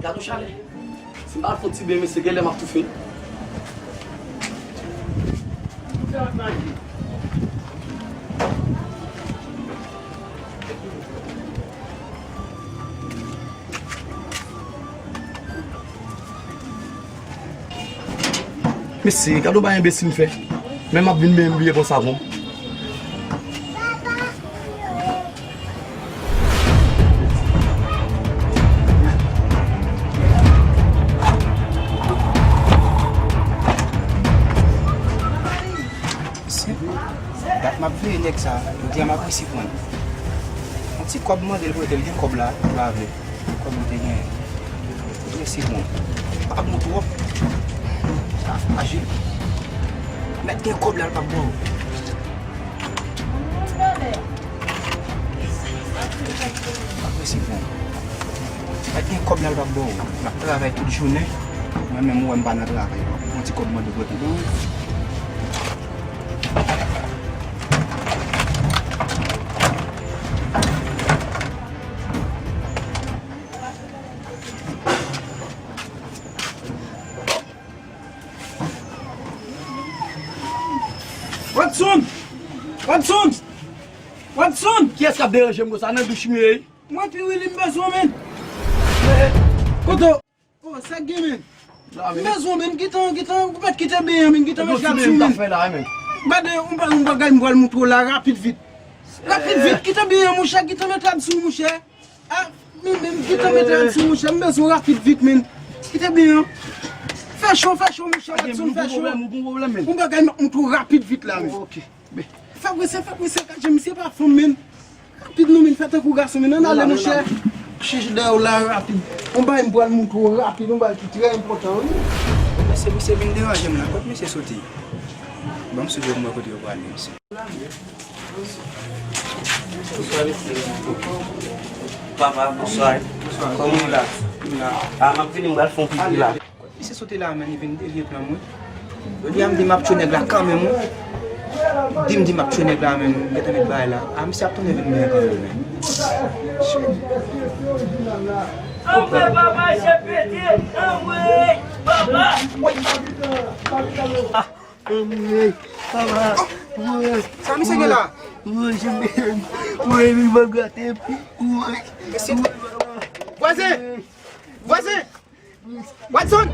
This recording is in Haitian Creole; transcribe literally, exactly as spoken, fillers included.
Gade yon chalè. Si m pa al fè yon ti beny, mesye, genlè m ap toufe. Mesye, gade yon bagay enbesil m fè. Men m ap vin benyen m bliye pran savon. Mesye, dat m ap veye nèg sa, jodi a m ap resi pran l. Yon ti kòb m mande l pou l gen kòb la, li pa vle. Kòb li te genyen. Li resi pran l. Pa moute twòp. Sa frajil. Mèt gen kòb la, l p ap ba w. Ap resi pran. Mèt gen kòb la, l p ap ba w. L ap travay tout jounen. Mwen menm, ou wè m pa nan travay. Yon ti kòb mande pou l. Watson! Watson! Watson! Kiyès k ap deranje m konsa nan douch m ye? Mwen, Pi Willy, m bezwen w, menn. Kote w? Oh, sa k gen, menn? M bezwen w, menn. Gentan, gentan, ou mèt kite beny an, menn. Gentan mèt gad sou, menn. Gade, yon ba-, yon bagay m pral montre w la, rapid vit. Rapid vit, kite beny an, monchè, gentan mèt gad sou, monchè. Ah, men, men, gentan mete rad sou, monchè. M bezwen rapid vit, men. Kite byen, an. Fè cho, fè cho, monchè. Watson, fè cho. Yon bagay m ap montre w rapid vit la, men. Fè prese, fè prese, gade, misye pa fanm, men. Rapid non, men, fè tankou gason, men. Ann ale, monchè. Chèche dèyè w la, rapid. Yon bagay m pral montre w rapid, yon bagay ki trè enpòtan, wi. Mesye, misye vin deranje m la. Kot misye soti? Ban m swiv yo pou m wè kote yo prale, mesye. Bonswa, mesye. Papa, bonswa. Kòman w la? M la. A, m ap vini, m pral fè yon pipi la. Misye soti la, men li vin devye plan mwen. Yo di a m di m ap tchwe nèg la kanmenm, wi. Di m di m ap tchwe nèg la, men m gentan met bagay la. A, misye ap tounen vin mwen kanmenm, men. Anmwe, papa, je pete. Anmwe, papa. Anmwe, papa. Woy. Sa misye gen la? Woy, je men. Woy, li va gate. Woy. Mesye. Vwazen! Vwazen! Watson!